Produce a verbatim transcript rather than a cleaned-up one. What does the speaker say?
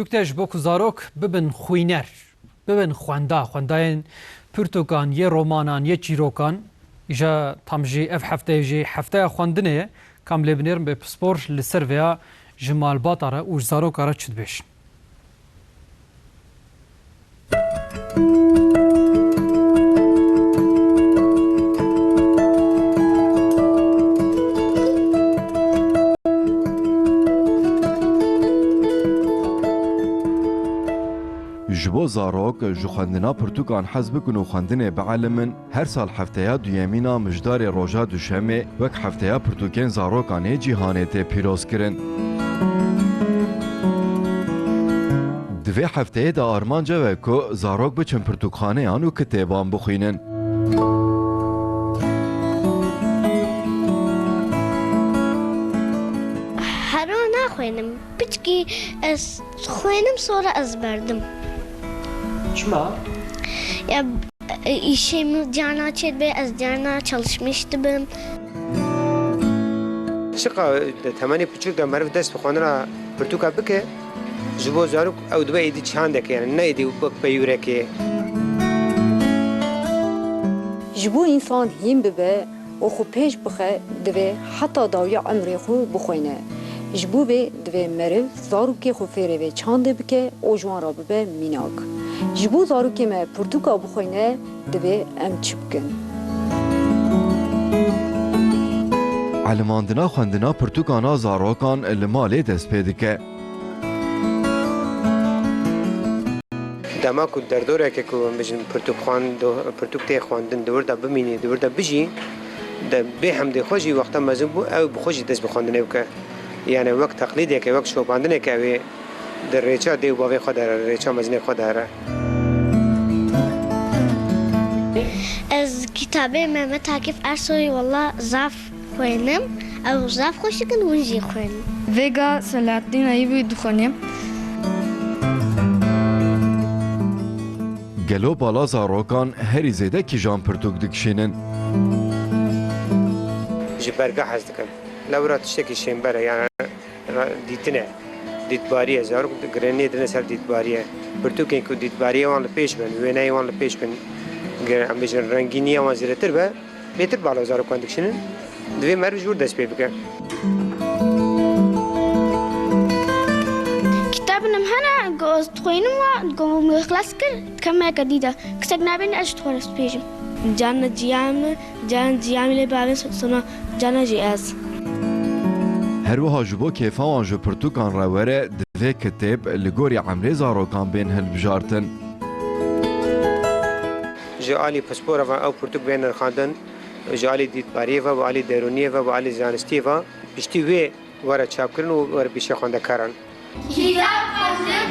Nukte ji bo ku zarok bibin xwîner, bibin xwenda, xwendayên pirtûkan, yê romanan, yê çîrokan, îja tam jî ev hefteyê jî hefteya xwendinê ye. Ka em lê binêrin bê pispor li ser vêya ji malbata re û ji zaroka re çi dibêjin? Ji bo zarok, ji xwendina pirtûkan hez bikin û xwendinê bielimin, her sal hefteya duyemîn a mijdarê roja duşemê wek hefteya pirtûkên zarokan ê cîhanê tê pîrozkirin. Di vê hefteyê de armanc ew e ku zarok biçin pirtûkxaneyan û kitêban bixwînin. Hero naxwênim. Piçkî ez xwênim, sonra ez berdim. Çima? Ya, e, îşê min carna çêdibe, ez carna çalışmış dibim. Çiqa di temenê piçûk de meriv dest bi xwendina pirtûka bike, ji bo zarok ew dibe êdî çandeke, yani ne êdî wek peyûrekê. Ji bo însan hîn bibe û xwe pêş bixe, divê heta dawiya emrê xwe bixwêne. Ji bo vê divê meriv zarokê xwe fêrê vê çandê bike û ji wan re bibe mînak. Ji bo zarokê me pirtûka bixwêne, divê em çi bikin? Elimandina xwendina pirtûkan a zarokan li malê dest pê dike. Dema ku derdoreke ku em bijin pirtûkxan, do-, pirtûk tê xwendin, di wir de bimînî, di wir de bijî, de bê hemdê xwe jî wexta mezin bû, ew bi xwe jî dest bi xwendinê bike. Yani wek teqlîdeke, wek şopandineke ew ê di rêça dê û bavê xwe de here, rêça mezinê xwe de here. Ez kitabê Mehmet Akif Ersoy'u valla zaf xwênim. Ew zaf xweş dikin, hûn jî xwênin. Vêga Selahaddin Eyyûbî dixwînim. Gelo bala zarokan herî zêde kîjan pirtûk dikişînin? Ji berga hez dikim. Lewra tiştekî şênber e, yani ra-, dîtin e, dîtbarî ye. Zarok girêniyê didine ser dîtbariyê. Pirtûkên ku dîtbariyê wan li pêş bin, wêneyê wan li pêş bin, ger em bêjin rengîniya wan zêdetir be, bêtir bala zarokan dikişînin. Divê meriv ji wir dest pê bike. Kitabin em hene, go ez dixwînim wa, go min xilas kir, dikeme yeke dî de. Kesek nabêne ez ji xwe re dibêjim. Carna ciya min, carna ciya min lê bavê sona carna jî ez. Her wiha ji bo kêfa wan ji pirtûkan re were, divê kitêb li gorî emrê zarokan bên hilbijartin. Ji alî pispora ve ew pirtûk bên nirxandin, ji alî dîtbariyê ve, bi alî derûniyê ve, bi alî zanistiyê ve, piştî wê were çapkirin û were pêşiya xwendekaran. Kitap xwendin